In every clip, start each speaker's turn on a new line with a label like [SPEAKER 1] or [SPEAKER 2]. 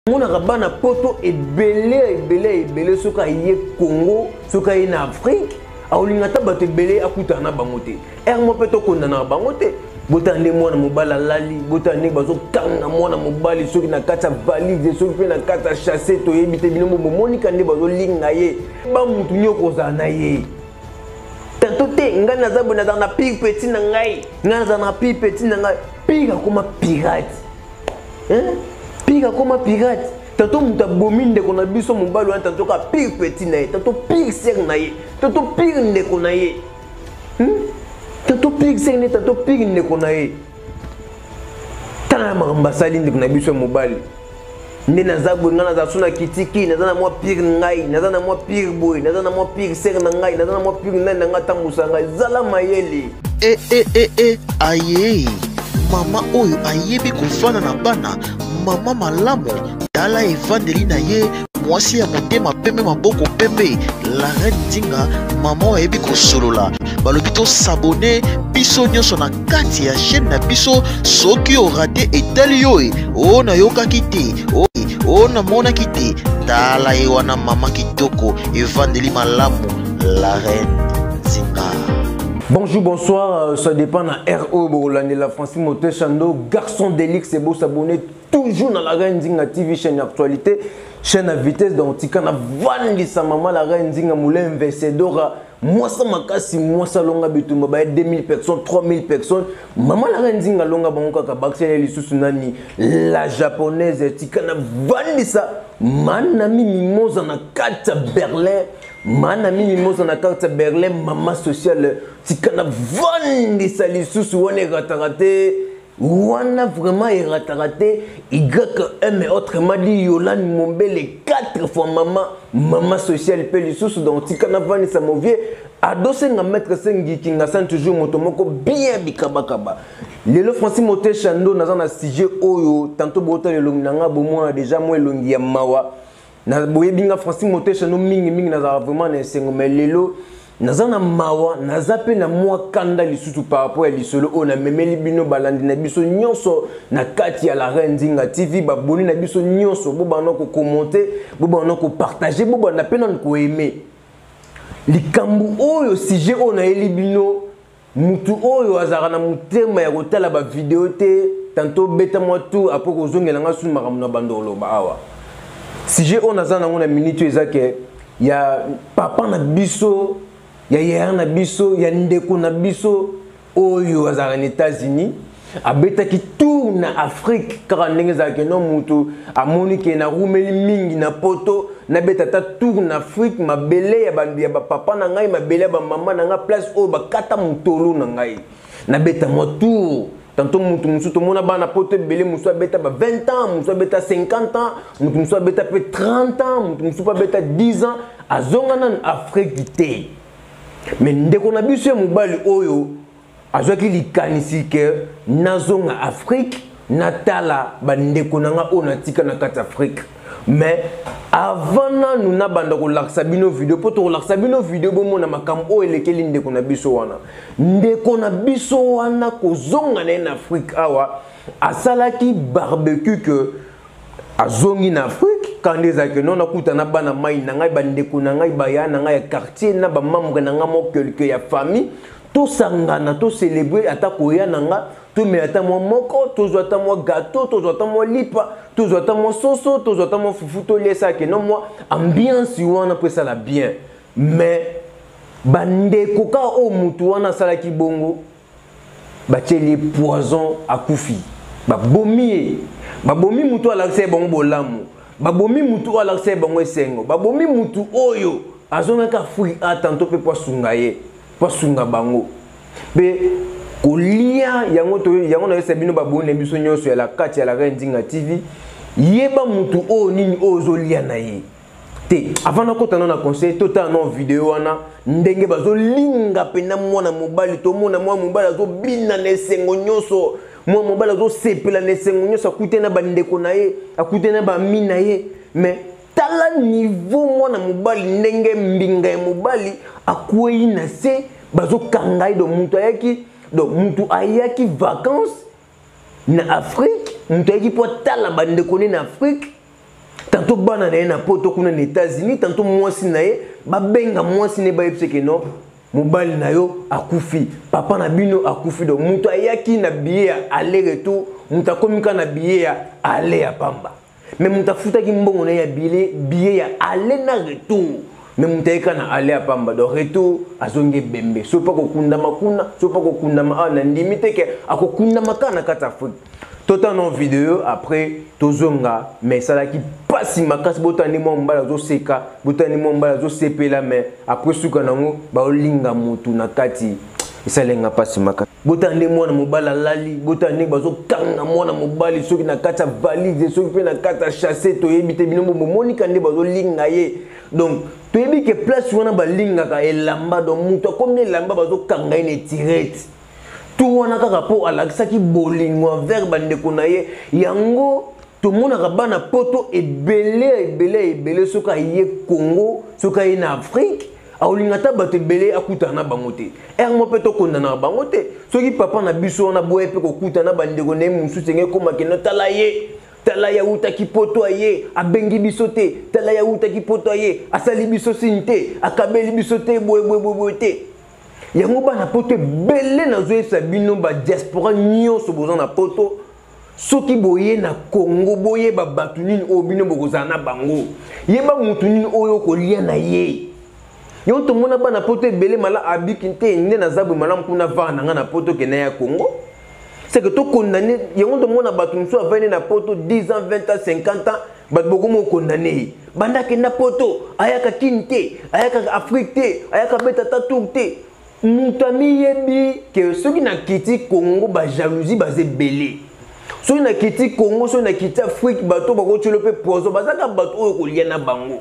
[SPEAKER 1] Monaka bana poto ebele ebele ebele, soki aye Congo, soki aye na Afrique, akolinga ata bato ebele akutana na bango te. Ere mo mpe tokondanaka bango te. Botala nde mwana mobali alali, botala ndenge bazokanga mwana mobali, soki na kati ya valise, soki mpe na kati ya chasse, toyebi te. Bino bomonika nde bazolinga ye, bamutu nyoko kozala na ye tanto te. Ngai naza boye, nazala na pire petit na ngai, ngai nazala na pire petit na ngai. Pire akoma pirate, hein? Pire akoma pirate. Tanto moto abomi ndeko na biso mobali wana, tanto ka pire petit na ye, tanto pire sere na ye, tanto pire ndeko na ye, Tanto pire sere na ye, tanto pire ndeko na ye. Tala na makambo asali ndeko na biso ya mobali. Nde naza boye, ngai naza so na kitiki, naza na mwa pire ngai, naza na mwa pire boye, naza na mwa pire sere na ngai, naza na mwa pire nani na ngai, atambusa ngai. Zala mayele.
[SPEAKER 2] E e e e aye, mama oyo ayebi kofanda na bana, mama malamu, tala evandeli na ye, mwasi ya motema pembe, maboko pembe, la reine Nzinga, mama oyo ayebi kosolola. Balobi tosabone biso nyonso na kati ya chaîne na biso. Soki orate, etali yo. E o nayokaki te, o namonaki te. Tala ye wana, mama kitoko, evandeli malamu, la reine Nzinga.
[SPEAKER 1] Bonjour, bonsoir, ça dépend na RO bokolandela Francis Motechando, garçon d'Elix, et beau s'abonner toujours dans la Reine Nzinga TV, chaîne actualité, chaîne à vitesse. Donc tika na vandisa mama la Reine Nzinga Moulin Vencedora, mwasa makasi, mwasa longa bitumba ba 2000 personnes, 3000 personnes. Mama la Reine Nzinga longa bango kaka bakisela lisusu nani, la japonaise. Tika na vandisa manami Mimosa na kati ya Berlin, manami Mimosa na kati ya Berlin, mama sociale. Tika na vandisa lisusu wana erataka te, wana vraiment erataka te. YM, autrement dit Yolande Mombele, 4 fois mama, mama sociale mpe lisusu. Donc tika na vandisa movie adosenga maître Sengiki Ngasan, toujours moto moko bien bikabakaba. Lelo Francis Motechando naza na sujet oyo. Tantôt botala elongi na nga, bomona déjà mwa elongi ya mawa. Na boyebi nga Francis Motechando mingimingi nazalaka vraiment na esengo, mais lelo naza na mawa, naza mpe na mwa kanda lisusu par rapport ya lisolo oyo namemeli bino, balandi na biso nyonso na kati ya la Reine Nzinga TV, baboni na biso nyonso. Bobanda kocommenter, bobanda kopartager, bobanda mpe nanu koaimer likambo oyo, sujet oyo nayeli bino. Mutu oyo azalaka na motema ya kotala bavideo te, tanto beta mwa tour apres kozongela nga sunu makambo na bando koloba awa. Sujet oyo naza nango na minute oyo eza ke ya papa na biso, ya yaya na biso, ya ndeko na biso oyo azalaka na États-Unis, abetaki tour na Afrique kaka ndenge ezalaki. No moto amoni ke narumeli mingi na poto, nabeta ata tour na Afrique, mabele ya bapapa na ngai, mabele ya bamama na ngai, place oyo bakata motolo na ngai, nabeta mwa tour. Tantôt mutu mosusu tomona bana poto ebele, mosusu abeta ba 20 ans, mosusu abeta 50 ans, motu mosusu abeta mpe 30 ans, motu mosusu mpe abeta 10 ans, azonga nanu Afrique te. Mais ndeko na biso ya mobali oyo azwaki likanisi ke nazonga Afrique, natala bandeko na nga oyo natika na kati Afrique. Mais avant nanu nabanda kolakisa bino video, mpo tokolakisa bino video bomona makambo oyo elekeli ndeko na biso wana. Ndeko na biso wana kozonga na ye na Afrique awa, asalaki barbecue ke azongi na Afrique. Kandi ezalaki no nakuta na bana mai na ngai, bandeko na ngai, baya na ngai ya quartier, na bamembre na ngai mo quelque ya famille, tosangana, tocélébrer ata koya na nga, tomela ata mwa moko, tozwa ata mwa gâteau, tozwa ata mwa lipa, tozwa ata mwa soso, tozwa ata mwa fufu, tolia, esalaki no mwa ambiance wana mpo esala bien. Mais bandeko kaka oyo motu wana asalaki bongo, batieli ye poison, akufi, babomi ye. Babomi mutu oyo alakisa ye bango bolamu, babomi mutu oyo alakisa ye bango esengo, babomi mutu oyo azongaki Afrique a tanto mpe po asunga ye, po asunga bango mpe kolia yango. To yango nayesa bino, baboni na biso nyonso ya la kati ya la Reine Nzinga TV, yeba mutu oyo nini oyo ozolia na ye te. Avant nakota no na conseil, totala no video wana ndenge bazolinga mpena mwana mobali. Tomona mwana mobali azobina na esengo nyonso, mwana mobali azosepela na esengo nyonso, akutani na bandeko na ye, akutani na bami na ye. Mais tala niveau mwana mobali, ndenge mbinga ya mobali akwei na se, bazokanga ye. Donc moto ayaki, donc moto ayaki vacances na Afrique, moto ayaki mpo atala bandeko ne na Afrique. Tantôt bana na ye na poto kuna na États-Unis, tantôt mwasi na ye, babenga mwasi na ye bayebisa ke non, mobali na yo akufi, papa na bino akufi. Donc moto ayaki na billet ya aller retour, moto akomi kaka na billet ya aller ya pamba. Mais moto afutaki mbongo na ye ya billet ya aller na retour, mais moto ayeki kaka na aller ya pamba. Donc retour azongi ebembe, soki mpo akokundama kuna, soki mpo akokundama awa, na ndimi te ke akokundama kaka na kati ya Afrique. Totala video après tozonga, mais esalaki mpasi makasi. Botala nde mwa mobali azoseka, botala nde mwa mobali azosepela, mais après suka nango baolinga motu na kati, esalenga mpasi makasi. Botala nde mwana mobali alali, botala ndenge bazokanga mwana mobali, soki na kati ya valise, soki mpe na kati ya chasse, toyebi te. Bino bomonika nde bazolinga ye. Donc toyebi ke place wana balingaka elamba, donc moto akomi elamba, bazokanga ye na etirete tu wana kaka mpo alakisaki bolingo envers bandeko na ye. Yango tomonaka bana poto ebele ebele ebele, soki aye Congo, soki aye na Afrique, akolinga ata bato ebele akutana na bango te. Ere mo mpe tokondanaka bango te. Soki papa na biso wana boye mpe kokutana na bandeko na ye mosusu, enge ekóma kende tala ye, tala ye awutaki poto aye abengi biso te, tala ye awutaki poto aye asali biso sini te, akabeli biso te, boye boye boye boye te. Yango bana poto ebele, nazoyebisa bino badiaspora nyonso boza na poto, soki boye na Congo, boyeba bato nini oyo bino bokozala na bango, yeba motu nini oyo okolia na ye. Yango tomona bana poto ebele mala abiki te, nde naza boye malamu kuna vara na ngai na poto kende ya Congo, c'est que tokondane. Yango tomona bato mosusu avandi na poto 10 ans, 20 ans, 50 ans, bato bokoma okondane ye, banda akenda poto ayaka Kini te, ayaka Afrique te, ayaka beta ta tour te. Moto amiyebi ke soki nakiti Congo, bajalousie baza ebele. Soki nakiti Congo, soki nakiti Afrique, bato bakotyelo mpe poison, bazaka bato oyo kolia na bango.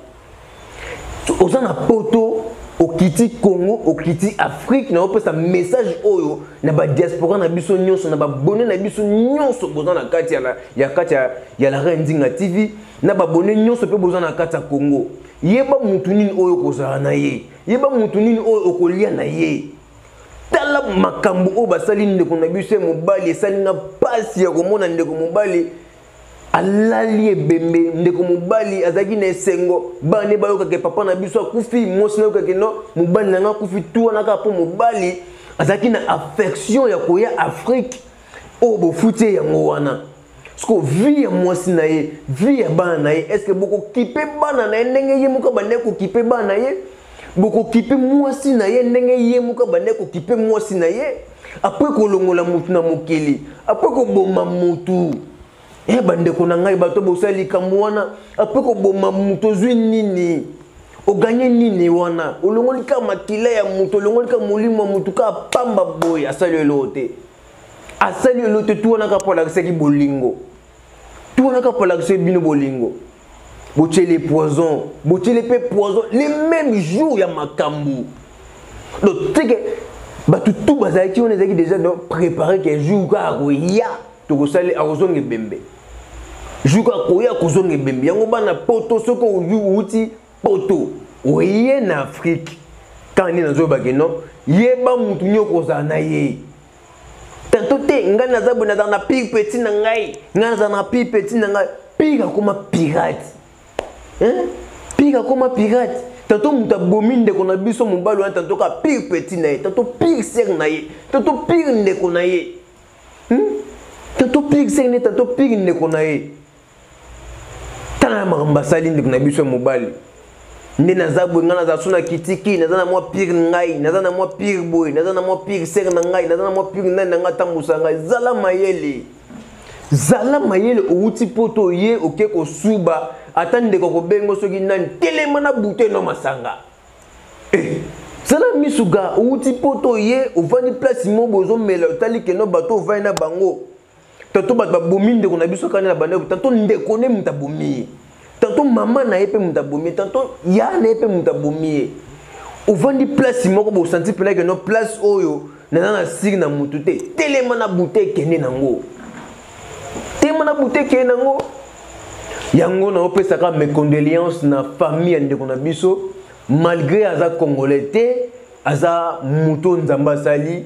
[SPEAKER 1] Oza na poto, okiti Congo, okiti Afrique, na opesa message oyo na badiaspora na biso nyonso, na babone na biso nyonso boza na kati ya, ya kati ya, ya la Reine Nzinga TV, na babone nyonso mpe boza na kati ya Congo. Yeba mutu nini oyo okozala na ye, yeba mutu nini oyo okolia na ye. Tala makambo oyo basali ndeko na biso ya mobali, esali nga mpasi ya komona ndeko mobali alali ebembe. Ndeko mobali azalaki na esengo, bana bayokaka papa na biso akufi, mwasi nayokaki no mobali na nga akufi, tu wana kaka mpo mobali azalaki na affection ya koya Afrique oyo bofuti ye yango wana. Siko vie ya mwasi na ye, vie ya bana na ye, est-ce bokokipe bana na ye ndenge ye moko abandaki kokipe bana na ye? Bokokipe mwasi na ye ndenge ye moko abandaki kokipe mwasi na ye? Apres kolongola motu na mokili, apres koboma motu, e bandeko na ngai, bato bosala likambo wana, apres koboma motu ozwi nini? Oganye nini wana? Olongoli kaka makila ya motu, olongoli kaka molimo ya motu kaka pamba boye. Asali eloko te, asali eloko te. Tu wana kaka mpo alakisaki bolingo, tu wana kaka mpo alakisaki bino bolingo, botieli poison, botieli mpe poison le même jour ya makambo. Donc teke bato tu bazalaki wana, ezalaki déjà donc préparé ke jour kaka koya tokosali, akozonga ebembe, jour kaka koya akozonga ebembe. Yango bana poto, soki outi poto oye na Afrique, kaka nde nazoyebake non, yeba mutu nini okozala na ye. Tanto te ngai naza boye, nazala na pire petit na ngai, ngai nazala na pire petit na ngai. Pire akoma pirate, hein? Pire akoma pirate. Tanto moto abomi ndeko na biso mobali wana, tanto kaka pire petit na ye, tanto pire sere na ye, tanto pire ndeko na ye, Tanto pire sere na ye, tanto pire ndeko na ye. Tala na makambo basali ndeko na biso ya mobali. Nde naza boye, ngai naza so na kitiki, naza na mwa pire ngai, naza na mwa pire boye, naza na mwa pire sere na ngai, naza na mwa pire nani na ngai atambusa ngai. Zala mayele, zala mayele. Owuti poto ye oke kosuba, ata ndeko akobengo soki nani, telema na bute no masanga. Zala misu ga. Owuti poto ye, ovandi place moko boye, ozomela, otali keno bato ovandi na bango, tanto bato babomi ndeko na biso kani na bandeko, tanto ndeko nde moto abomi ye, tanto mama na ye mpe moto abomi ye, tanto ya na ye mpe moto abomi ye. Ovandi place moko bosanti mpena keno place oyo naza na siri na motu te, telema na bute ekende nango, telema na bute ekende nango. Yango naopesaka mes condoléances na famille ya ndeko na biso, malgré aza congolais te, aza moto Nzambe asali.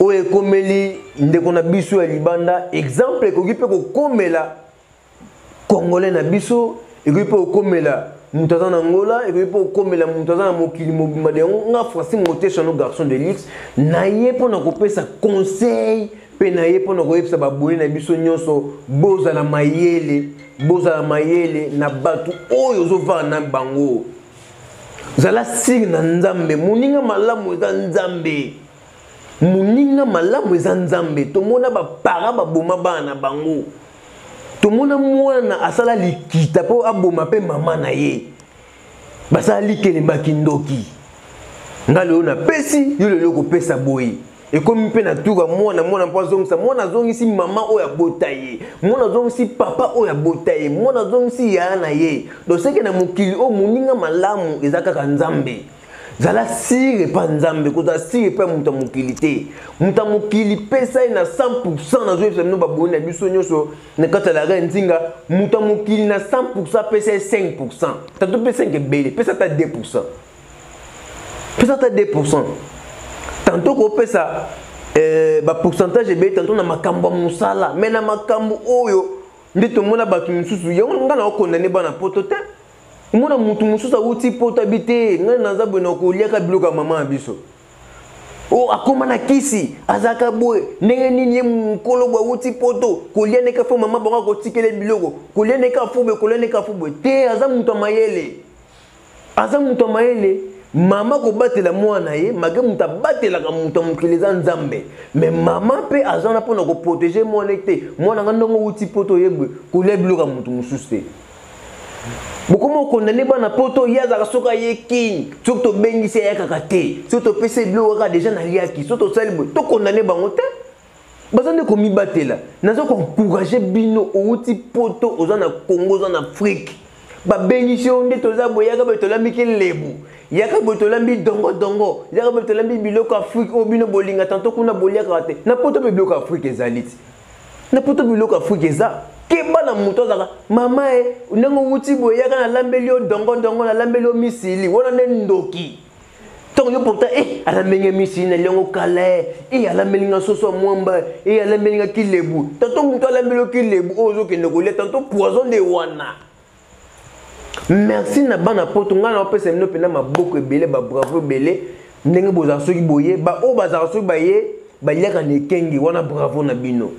[SPEAKER 1] Oyo ekomeli ndeko na biso ya libanda, exemple ekoki mpe kokomela congolais na biso, Ekoki mpe okomela moto aza na Angola, ekoki mpe okomela moto aza na mokili mobimba. Yango nga Francis Moteshano, garçon de luxe, na ye mpo na kopesa conseil mpe na ye mpo na koyebisa baboni na biso nyonso: bozala mayele, bozala mayele na bato oyo ozovanda na bango. Zala sûr na Nzambe. Moninga malamu eza Nzambe, moninga malamu eza Nzambe. Tomona bapara baboma bana na bango, tomona mwana asala likita mpo aboma mpe mama na ye, basala likelemba kindoki. Nga lelo napesi yo, lelo kopesa boye, ekomi mpe na tuka mwana, mwana mpo azongisa, mwana azongisi mama oyo abota ye, mwana azongisi papa oyo abota ye, mwana azongisi yaya na ye. Donc seke na mokili oyo, moninga malamu eza kaka Nzambe. Zala sûr epa Nzambe, kozala sûr epa moto ya mokili te. Moto ya mokili, pesa ye na 100. Nazoyebisa bino, baboni na biso nyonso na kati ya la reine Nzinga, moto ya mokili na 100, pesa ye 5, tanto mpe 5 ebele, pesa ata 2, pesa ata 2. Tanto kopesa bapourcentage ebele tanto na makambo ya mosala, mais na makambo oyo nde tomona bato mosusu. Yango ngai na okondane bana poto te. Omona motu mosusu awuti poto, abi te, ngai naza boye na koliaka biloko ya mama ya biso. O akóma na kisi, azalaka boye ndenge nini? Ye mokolo boye awuti poto, kolia ndeka fo mama bango akotikele biloko, kolia ndeka fo boye, kolia ndeka fo boye te. Aza moto ya mayele, aza moto ya mayele. Mama kobatela mwana ye, malgré moto abatelaka moto ya mokili eza Nzambe, mais mama mpe aza wana mpona koprotéger mwana te. Mwana nga, ndongo wuti poto, oyebwe kolia biloko ya moto mosusu te. Bokoma okondane bana poto. Ye azalaka, soki aye kini, soki tobengisi, ayakaka te. Soki topesi biloko kaka déjà naliaki, soki tosali boye, tokondane bango te, baza nde komibatela. Naza koencourager bino: outi poto, oza na Congo, oza na Afrique, babengisi yo nde toza boye, yaka boye tolambiki lebu, yaka boye tolambi dongodongo, yaka boye tolambi biloko Afrique oyo bino bolinga. Tanto kuna boliakaka te, na poto mpe biloko Afrique ezali ti. Na poto biloko Afrique eza. Keba na moto azalaka mama e ndenge owuti boye, yaka nalambeli yo dongodongo, nalambeli yo misili. Wana nde ndoki. Ntango yo pourtant e alambeli misili na liongo kala, e alambeli nga soso ya mwamba, e alambeli nga kilebu. Tanto moto alambeli yo kilebu oyo ozokende kolia, tanto poison nde wana. Merci na bana poto. Ngai na opesa bino mpenza maboko ebele, babravo ebele ndenge bozala. Soki boye, baoyo bazalaka, soki baye baliaka na ekenge wana, bravo na bino.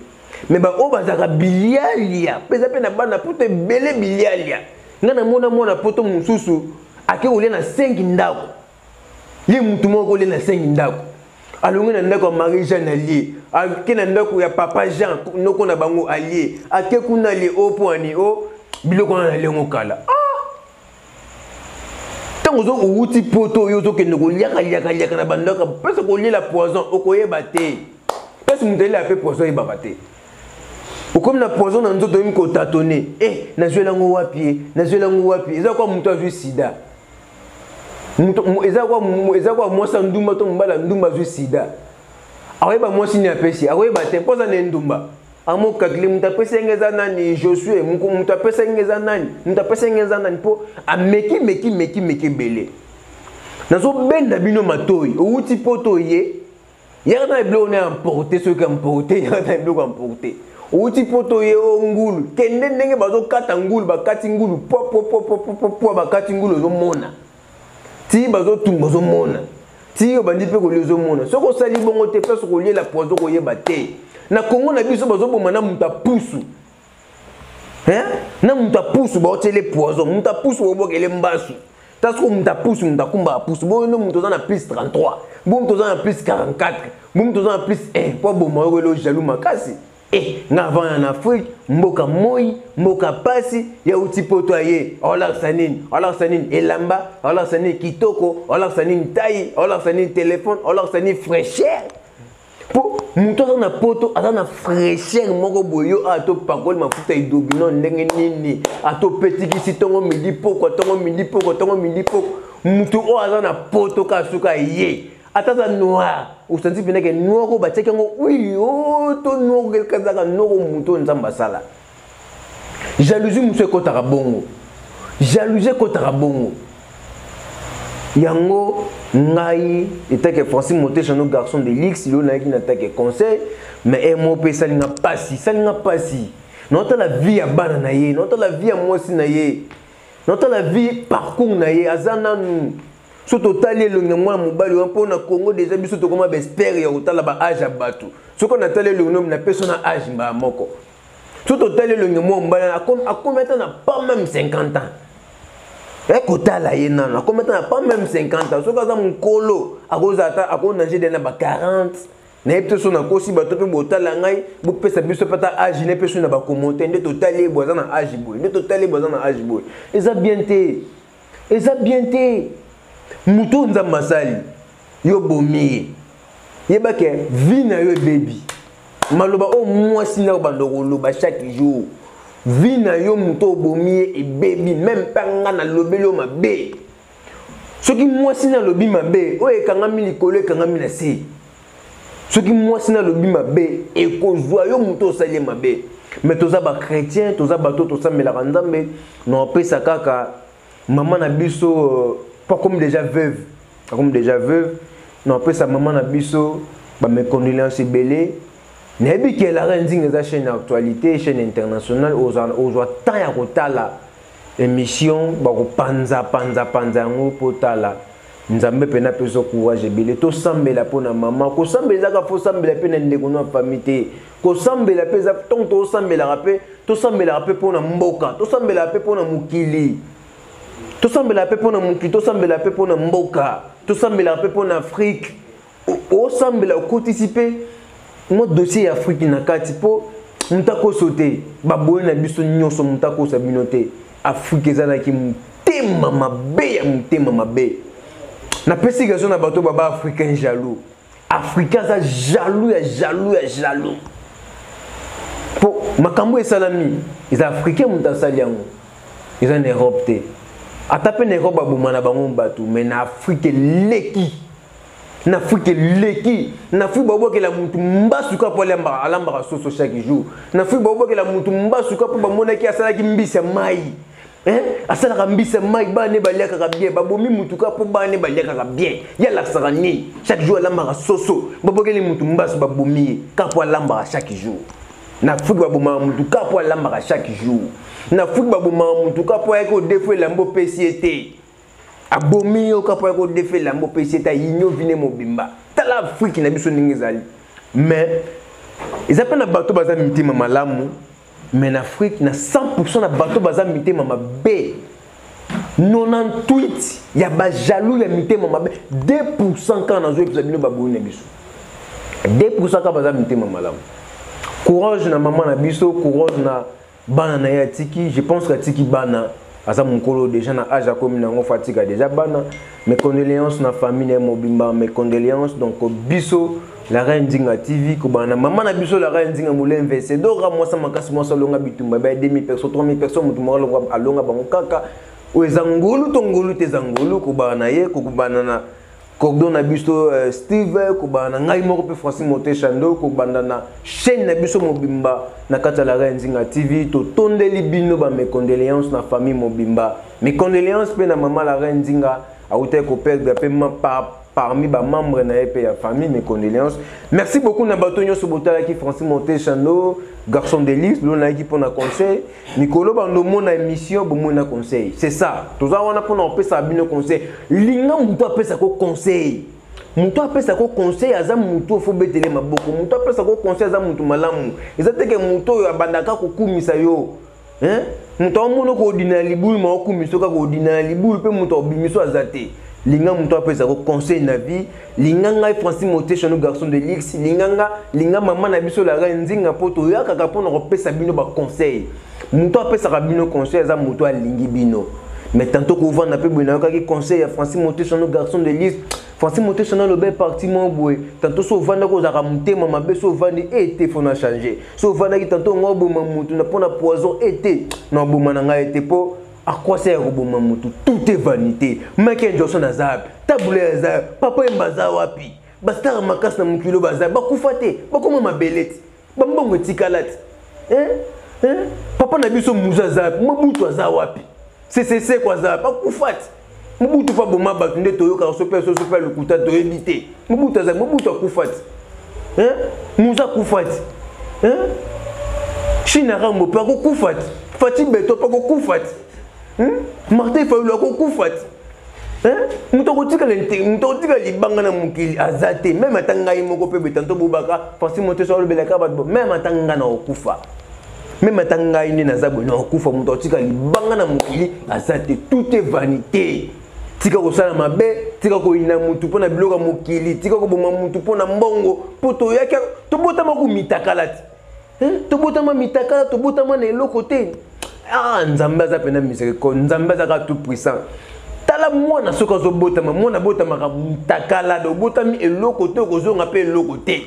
[SPEAKER 1] Mais baoyo bazalaka bilialia mpe eza mpe na bana poto ebele bilialia. Ngai namona mwana poto mosusu ake kolia na 5 ndako. Ye mutu moko kolia na 5 ndako. Alongi na ndako ya Marie Jeanne, alie, ake na ndako ya papa Jean, noko na bango, alie, ake kuna, alie o mpo ani o biloko wana nalengo kala. Ah! Ntango ozo owuti poto oyo, ozokende koliaka liaka liaka na bandako, mpesa koliela poison, okoyeba te. Mpesi moto aliela mpe poison, oyebaka te. Okomi na poison na nzoto, oyemi kotatone e nazweli yango wapi? Ye nazweli yango wapi? Eza kwa moto azwi sida, eza kwa mwasi ya ndumba to mobali ya ndumba azwi sida, akoyeba mwasi nini apesi? Akoyeba te mpo aza na ndumba. Amokakili moto apesi yenge eza nani? Josue moto apesi yenge eza nani? Moto apesi yenge eza nani? Mpo ameki meki meki meki ebele. Nazobenda bino matoi: owuti poto, ye yaka na biloko na emporte. Soki emporte, yaka na biloko emporte. Owuti poto, ye o ngulu, kende ndenge bazokata ngulu, bakati ngulu po bakati ngulu, ozomona ti bazotumba, ozomona ti obandi mpe kolia, ozomona. Soki osali bongo te, place koliela poison, koyeba te. Na Kongo na biso bazoboma na moto apusu, na moto apusu baotiele poison, moto apusu babokele mbasu. Ta soki moto apusu, moto akumbaka pusu boyo nde moto oza na plus 33, bo moto oza na plus 44, bo moto oza na plus 1 po aboma yo. Kwelo jaloux makasi. E nga avanda na Afrique, mboka moi, mboka pasi, ya uti poto, aye aolakisa nini? Aolakisa nini? Elamba aolakisa nini? Kitoko aolakisa nini? Tai aolakisa nini? Telefone aolakisa nini? Fraîcheur. Mpo moto aza na poto aza na fraîcheur moko boye. Yo awa topakoli mafuta hydroquinone ndenge nini, atopetikisi ntongo midi pokwa, ntongo midi pokwa, ntongo midi pokwa. Moto oyo aza na poto kaka suka ye, ata aza noir, osanti mpenza ke noir oyo batiaki yango huile o to noir kazaka noir oyo moto oyo Nzambe asala. Jalousie mosusu ekɔtaka bongo, jalousie ekɔtaka bongo. Yango ngai etake Francis Moteshano, garçon de luxe, lelo nayaki na take conseil, mais e mo mpe esalinga mpasi, esalinga mpasi. Naotala vie ya bana na ye, naotala vie ya mwasi na ye. Naotala vie parcours na ye aza nanu. So totali elongi ya mwana mobali wana mpo na Congo deja biso tokoma baespere ya kotala ba age ya bato. Soki natali elongi no napesi na age mbala moko. So totali elongi ya mwana mobali akomi ata na pas même 50 ans. Ekotala ye nanu akomi ata na pas même 50 ans. Soki aza mokolo akozala ata akonange de na ba 40. Nayebi te so nakosi bato mpe botala ngai bopesa biso mpe ata age ne mpe so na bakomote nde totali ye boye aza na age boye nde totali ye boye aza na age boye. Eza bien te, eza bien te. Moto oyo Nzambe asali yo bomi ye, yeba ke vie na yo ebebi. Maloba oyo mwasi na yo bando koloba chaque jour, vie na yo moto obomi ye ebebi. Même mpe nga nalobeli yo mabe. Soki mwasi na alobi mabe, oyo ekangami likolo ekangami na se. Soki mwasi na alobi mabe, ekozwa yo moto osali ye mabe. Mais toza ba chrétien, toza bato tosambelaka Nzambe, na opesa kaka mama na biso, pas comme déjà veuve, comme déjà veuve, na opesa mama na biso ba mes condoléances ebele. Nayebi ke la reine Nzinga eza chaîne actualité, chaîne internationale, ozwa temps ya kotala émission bakopanza panza panza yango po tala. Nzambe pe na peso courage ebele. Tosambela po na mama, kosambela ezaka fo sambela pe na ndeko na famille te. Kosambela pe eza ntango tosambelaka pe, tosambelaka pe po na mboka, tosambelaka pe po na mokili. Tosambelaka pe po na mokili, tosambelaka pe po na mboka, tosambelaka pe po na Afrique. Osambela okotisi pe mwa dossier ya Afrique na kati po moto akoso te. Baboye na biso nyonso moto akosa bino te. Afrique ezalaki motema mabe ya motema mabe. Napesi raison na bato baba africain jaloux. Africain aza jaloux ya jaloux ya jaloux. Po makambo esalami eza africain moto asali yango. Eza na Europe te. Ata pe na Europe baboma na bango bato, mais na Afrique eleki. Na Afrique eleki. Na Afrique babwakela mutu mbasu kaka po alambaka soso chaque jour. Na Afrique babwakela mutu mbasu kaka po bamonaki asalaki mbisi ya mai. Hein? Asalaka mbisi ya mai, bana ne baliakaka bien. Babomi mutu kaka po bana ne baliakaka bien. Ye alakisaka nini? Chaque jour alambaka soso. Babwakeli mutu mbasu babomi ye kaka po alambaka chaque jour. Na Afrique babomaka mutu kaka po alambaka chaque jour. Na Afrique babomaka mutu kaka po ayaki kodefa elamba opesi ye te. Abomi yo kaka po ayaki kodefa elamba opesi ye te, ayinyo vine mobimba. Tala Afrique na biso ndenge ezali. Mais eza pe na bato baza mitema malamu, mais na Afrique na 100% na bato baza mitema mabe. 98 ya ba jaloux ya mitema mabe, 2% kaka nazoyebisa bino baboyi na biso. 2% kaka baza mitema malamu. Courage na mama na biso, courage na bana na ye atiki. Je pense qu'atiki bana aza mokolo déjà na âge akomi nango, faut atika déjà bana. Mes condoléances na famille na ye mobimba, mes condoléances. Donc biso la reine Nzinga TV kobana na mama na biso la reine Nzinga Molemve, c'est Dora mwasa makasi mwasa longa bitumba ba 2000 personnes, 3000 personnes, mutu moko alonga bango kaka. Oyo eza ngolu to ngolu te, eza ngolu kobana na ye, kobana na cordon na biso Steve, kobana na ngai moko pe Francis Moteshando, kobanda na chaîne na biso mobimba na kati ya la reine Nzinga TV. Totondeli bino ba mes condoléances na famille mobimba. Mes condoléances pe na mama la reine Nzinga awutaki ko perdre pe ma parmi ba membres na ye pe ya famille, mes condoléances. Merci beaucoup na bato nyonso botalaki Francis Moteshando, garçon de luxe, lo nayaki pona conseil. Mikolo bando mona émission bomona conseil. C'est ça. Toza wana pona opesa bino conseil. Linga mutu apesa ko conseil. Mutu apesa ko conseil aza mutu fo betele maboko. Mutu apesa ko conseil aza mutu malamu. Eza te ke mutu oyo abandaka kokumisa yo. Hein? Mutu amona ko odina libulu ma okumisa kaka odina libulu pe mutu obimiso aza te. Linga mutu apesa ko conseil na vie. Linga ngai Francis Moteshano garçon de luxe. Linga nga, linga mama na biso la reine Nzinga po toyaka kaka pona kopesa bino ba conseil. Mutu apesaka bino conseil aza mutu alingi bino. Mais tantôt kovanda pe boye nayokaki conseil ya Francis Moteshano garçon de luxe. Francis Moteshano alobi parti moko boye. Tantôt so ovandaki ozalaka motema mabe, so ovandi e te faut na changer. So ovandaki tantôt ngo oboma mutu na pona poison e te na oboma na ngai te po akwasa ya koboma mutu, tout est vanité. Michael Johnson aza wapi? Tabule aza wapi? Papa Wemba aza wapi? Ba star makasi na mokili baza bakufa te, bakoma mabele te, bambongo etikala te. Hein? Hein? Papa na biso Muza aza wapi? Mobutu aza wapi? CCC ko aza wapi? Bakufa te. Mobutu pa boma bato nde toyokaka so pe so so pe lokuta toyebi te. Mobutu aza, Mobutu akufa te. Hein? Muza akufa te. Hein? China Rambo pe akokufa te. Fatshi Beto pe akokufa te. Martin Fayulu akokufa ti. Moto akotikala moto akotikala libanga na mokili aza te. Meme ata ngai moko mpe boye tanto bobaka Francis Moteso alobelaka bato, meme ata ngai na kokufa, meme ata ngai nde naza boye na kokufa, moto akotikala libanga na mokili aza te. Tout est vanité. Tika kosala mabe, tika koyina mutu mpo na biloko ya mokili, tika koboma mutu mpo na mbongo, mpo toyaki tobotama komitakala ti. Tobotama mitakala, tobotama na eloko te. Ah, Nzambe aza pena miséricorde, Nzambe aza kaka tout puissant. Tala mwana soki azobotama, mwana abotamaka mutakala, do obotami eloko te, okozonga mpe eloko te.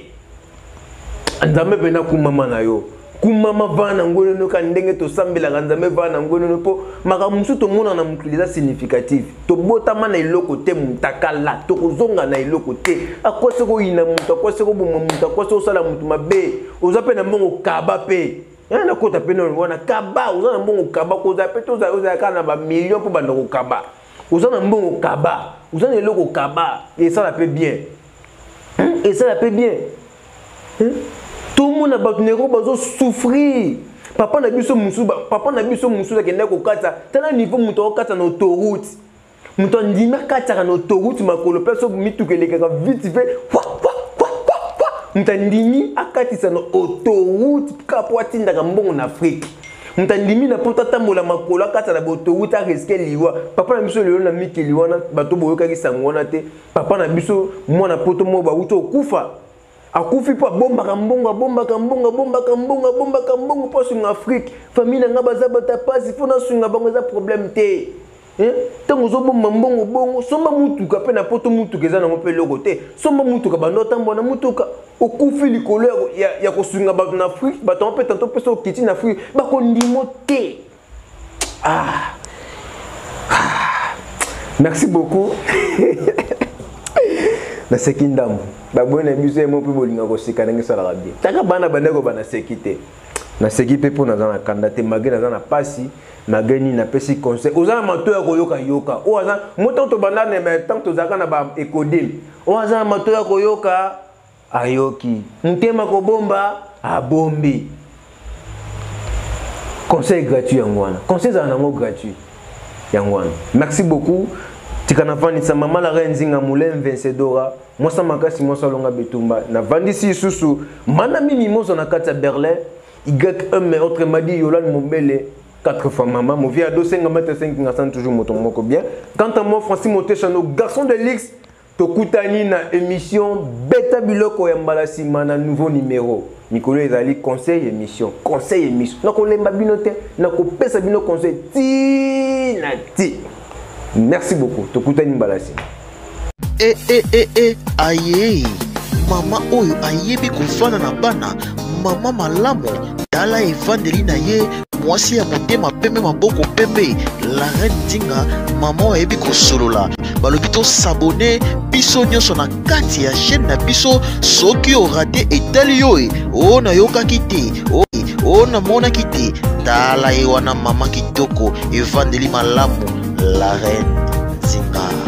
[SPEAKER 1] Nzambe pena kumama na yo. Kumama vana ngwenono ka ndenge tosambelaka Nzambe vana ngwenono, mpo makambo mosusu tomona na mokili eza significative. Tobotama na eloko te, mutakala, tokozonga na eloko te. Akwasi koyina moto, akwasi koboma moto, akwasi kosala moto mabe. Oza mpe na mbongo kaba mpe. Nakota mpe nano wana kaba, oza na mbongo kaba, kozala mpe tozala, ozala kaka na bamillion mpo banda kokaba. Oza na mbongo kaba, oza na eloko kaba, esala mpe bien. Esala mpe bien. Tomona bato na Europe bazosouffrir. Papa na biso mosusu, papa na biso mosusu akendaki kokata, tala niveau moto akokata na autoroute. Moto andimi akataka na autoroute makolo mpe so mituka elekaka vite fait, wa, wa, wa, wa, wa. Moto andimi akatisa na autoroute kaka mpo atindaka mbongo na Afrique. Moto andimi na poto atambola makolo akata na autoroute ariske liwa. Papa na biso lelo na mikili wana bato boyokaki sango wana te. Papa na biso mwana poto moko bawuti okufa. Akufi mpo abombaka mbongo, abombaka mbongo, abombaka mbongo, abombaka mbongo mpo asunga Afrique. Famille na nga baza bata pasi, mpo nasunga bango eza problème te. Ntango ozobomba mbongo bongo, somba mutuka mpe na poto mutuka eza nango mpe eloko te. Somba mutuka, bando otambola na mutuka, okufi likolo ya kosunga bato na Afrique, bato yango mpe tanto mpe soki okiti na Afrique, bakondimo te. Ah. Ah. Merci beaucoup. Naseki ndambo. Baboyi na biso ye moko mpe bolinga koseka ndenge esalaka bien. Taka bana bandeko banaseki te. Naseki mpe mpo naza na kanda te, malgré naza na pasi, malgré nini napesi conseil. Oza na matoyi ya koyoka yoka. Oyo aza mo tango tobanda na ba tango tozalaka na ba écodim. Oyo aza na matoyi ya koyoka ayoki. Motema kobomba abombi. Conseil gratuit yango wana. Conseil ezala nango gratuit. Yango wana. Merci beaucoup. Tika navandisa mama la reine Nzinga Moulin Vencedora, mwasa makasi mwasa longa betumba. Navandisi lisusu mana mimi mozo na kati ya Berlin, YM autrement dit Yolande Mombele, 4 fois maman, mon vieux ado 5 mètres 5 ngasan toujours moto moko bien. Quant à moi Francis Motechano, garçon de luxe, tokutani na émission Beta Biloko ya mbala sima na nouveau numéro. Mikolo ezali conseil émission, conseil émission. Nakolemba bino te, nakopesa bino conseil ti na ti. Merci beaucoup. Tokutani mbala sima.
[SPEAKER 2] E, e, e, e, aye. Mama oyo ayebi kofanda na bana, mama malamu, tala evandeli na ye, mwasi ya motema pembe, maboko pembe, la reine Nzinga, mama oyo ayebi kosolola. Balobi to s'abonner biso nyonso na kati ya chaîne na biso, soki o rate etali yo e, o nayokaki te, o, o namonaki te, tala ye wana mama kitoko, evandeli malamu, la reine Nzinga.